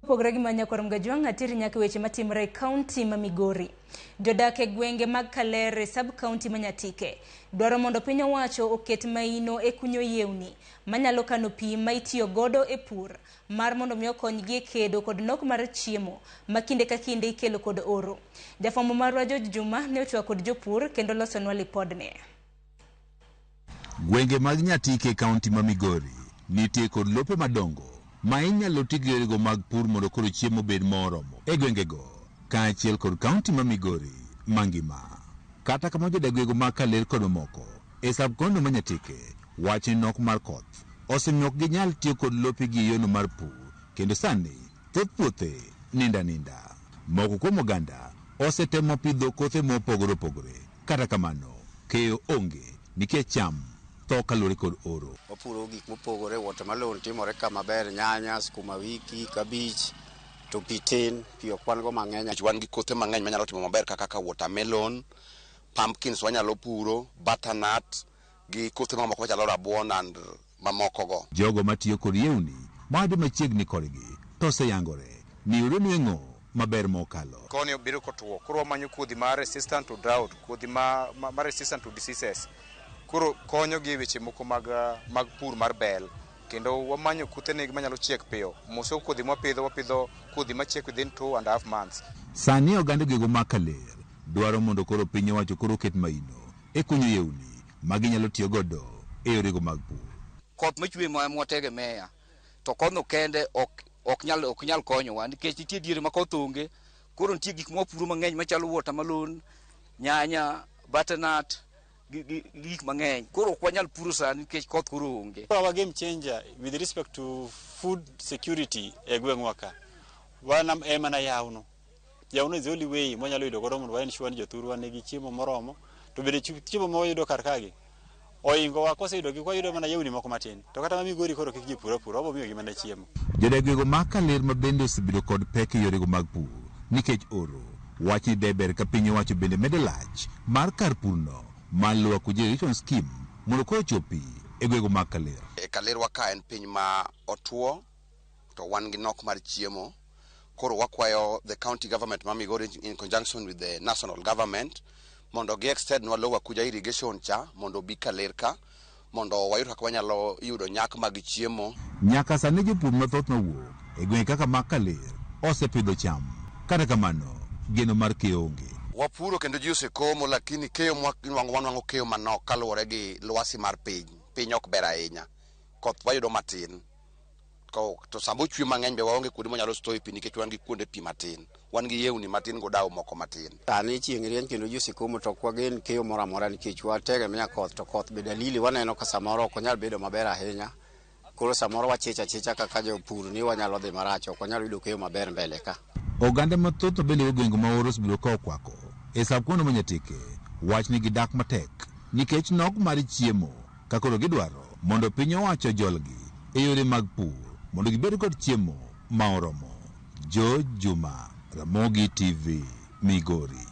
Pogre gi manya kor Mgajwang' atiri nyaka weche matimore e kaunti ma Migori. Jodak e gwenge mag Kaler e sub kaunti ma Nyatike dwaro mondo piny owacho oket maino e kunyo yewni manyalo kano pi ma itiyo godo e pur mar mondo mi okonygi e kedo kod nok mar chiemo ma kinde ka kinde ikelo kod oro. Jafwambo marwa George Juma ne ochwako kod jopur kendo losonwa lipodni. Gwenge mag Nyatike e kaunti ma Migori nitie kod lope madongo ma inyalo ti gi yorego mag pur mondo koro chiemo obed moromo e gwengego kaachiel kod kaunti ma Migori mangima. Kata kamano jodak gwengego mag Kaler kod mamoko e sub county ma Nyatike wacho ni nok mar koth osemiyo ok ginyal tiyo kod lopegi e yono mar pur kendo sani thoth puothe nindo aninda. Moko kuom oganda osetemo pidho kothe mopogore opogore kata kamano keyo onge nikech cham tho kaluwore kod oro. Wapuro gik mopogore, watermelon timore ka maber, nyanya, sukuma wiki, kabich, to pi tin, pi ok wan go mang'eny. Wan gi kothe mang'eny manyalo timo maber kaka watermelon, pumpkins wanyalo puro, butternut gi kothe mamoko machalo rabuon and mamoko go. Jogo matiyo kod yewni mayudore machiegni kodgi to oseyangore ni yudo nweng'o maber mokalo. Koni bedo kotuo, koro wamanyo kodhi ma resistant to drought, kodhi ma resistant to diseases. Koro konyo gi e weche moko mag pur mar bel. Kendo wamanyo kothe negi manyalo chiek piyo. Moso kodhi mwapidho, wapidho kodhi machiek within 2.5 months. Sani oganda gwego mag Kaler dwaro mondo koro piny owacho koro oket maino e kunyo yewni ma ginyalo tiyo godo e yorego mag pur. Koth machwe mwategemea to kodhno kende ok nyal konyowa nikech nitie diere ma koth onge. Koro nitie gik mwapuro mang'eny machalo watermelon, nyanya, butternut gi gik mang'eny. Koro ok wanyal puro sani nikech koth koro onge. Our game changer with respect to food security e gweng'wa ka, wan e mana yawno. Yawno is the only way mwanyalo yudo godo mondo wa ensure ni jothurwa nigi chiemo moromo, to bende chiemo ma wayudo kar kagi oingowa koseyudogi wayudo mana yewni moko matin. To kata ma Migori koro kik ji pur apura, wabo miyogi mana chiemo. Jodak gwego mag Kaler ma bende osebedo kod pek e yorego mag pur nikech oro, wacho ni deber ka piny owacho bende medo lach mar kar purno mar Lower Kuja Irrigation Scheme mondo koro chopi e gwego mag Kaler. E Kalerwa ka en piny ma otuo to wan gi nok mar chiemo. Koro wakwayo the county government ma Migori in conjunction with the national government mondo gi extend nwa Lower Kuja Irrigation cha mondo obi Kaler ka mondo wayud kaka wanyalo yudo nyak mag chiemo. Nyaka sani jopur mathoth mawuok e gwenge kaka mag Kaler osepidho cham. Kata kamano, geno mar keyo onge. Wapuro kendo ji osekomo lakini keyo mwanwang'o wanwang'o keyo manok kaluwore gi lwasi mar piny. Piny ok ber ahinya. Koth wayudo matin. To sama ochwe mang'eny be waonge kuonde mwanyalo store pi nikech wan gi kuonde pi matin. Wan gi yewni matin godawo moko matin. Sani chieng' rieny kendo ji osekomo to ok wagen keyo moro amora nikech wategemea koth to koth be dalili waneno ka samoro ok onyal bedo maber ahinya. Koro samoro wachich achicha kaka jopur ni wanyalo dhi marach, ok wanyal yudo keyo maber mbele ka. Oganda mathoth ma bende e gwenge ma oro osebedo ka okwako e sub county ma Nyatike wach ni gidak matek nikech nok mar chiemo ka koro gidwaro mondo piny owacho ojolgi e yore mag pur mondo gibed kod chiemo ma oromo. George Juma, Ramogi TV, Migori.